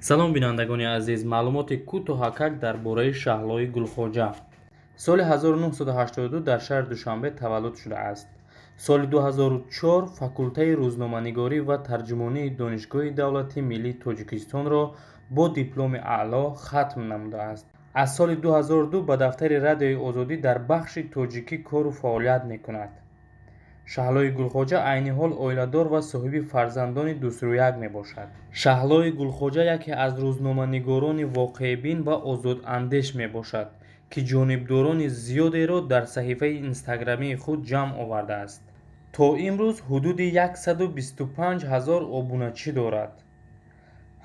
Салом, бинандагони азиз. Маълумоти кӯтоҳакак дар бораи Шаҳлои Гулхоҷа. Соли 1982 дар шаҳри Душанбе таваллуд шудааст. Соли 2004 факултаи рӯзноманигорӣ ва тарҷумонии Донишгоҳи давлатии миллии Тоҷикистонро бо дипломи аъло хатм намудааст. Аз соли 2002 ба дафтари Радиои Озодӣ дар бахши тоҷикӣ кору фаъолият мекунад. Шаҳлои Гулхоҷа айни ҳол оиладор ва соҳиби фарзандони дусрӯяк мебошад. Шаҳлои Гулхоҷа яке аз рӯзноманигорони воқеъбин ва озодандеш мебошад, ки ҷонибдорони зиёдеро дар саҳифаи инстаграмии худ ҷамъ овардааст. То имрӯз ҳудуди 125 ҳазор обуначӣ дорад.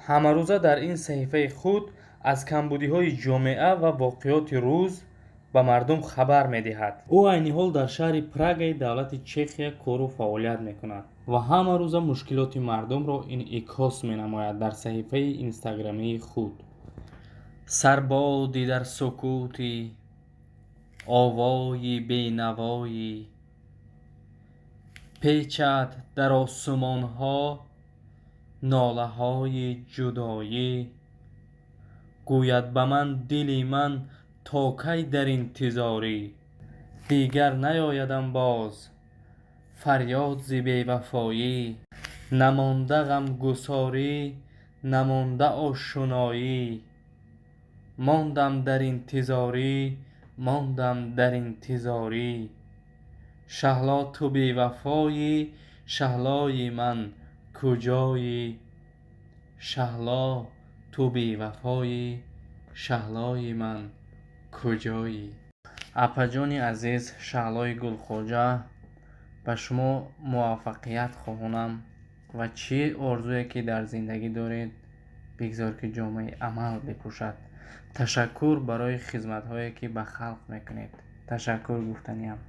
Ҳамарӯза дар ин саҳифаи худ аз камбудиҳои ҷомеа ва воқеоти рӯз ба мардум хабар медиҳад. Ӯ айни ҳол дар шаҳри Прагаи давлати Чехия кору фаъолият мекунад ва ҳамарӯза мушкилоти мардумро инъикос менамояд дар саҳифаи инстаграмии худ. Сарбоди дар сукутӣ, овои бенавоӣ, печад дар осумонҳо нолаҳои ҷудоӣ. Гӯяд ба ман дили ман: то кай дар интизорӣ? Дигар наёядам боз, фарёд зи бевафоӣ. Намонда ғамгусорӣ, намонда ошуноӣ. Мондам дар интизорӣ, мондам дар интизорӣ. Шаҳло, ту бевафоӣ, Шаҳлои ман, куҷоӣ? Шаҳло, ту бевафоӣ, Шаҳлои ман, куҷоӣ? Апаҷони азиз Шаҳлои Гулхоҷа, ба шумо муваффақият хоҳонам ва чӣ орзуе ки дар зиндагӣ доред, бигзор ки ҷомаи амал бипӯшад. Ташаккур барои хизматҳое, ки ба халқ мекунед. Ташаккур гуфтаниам.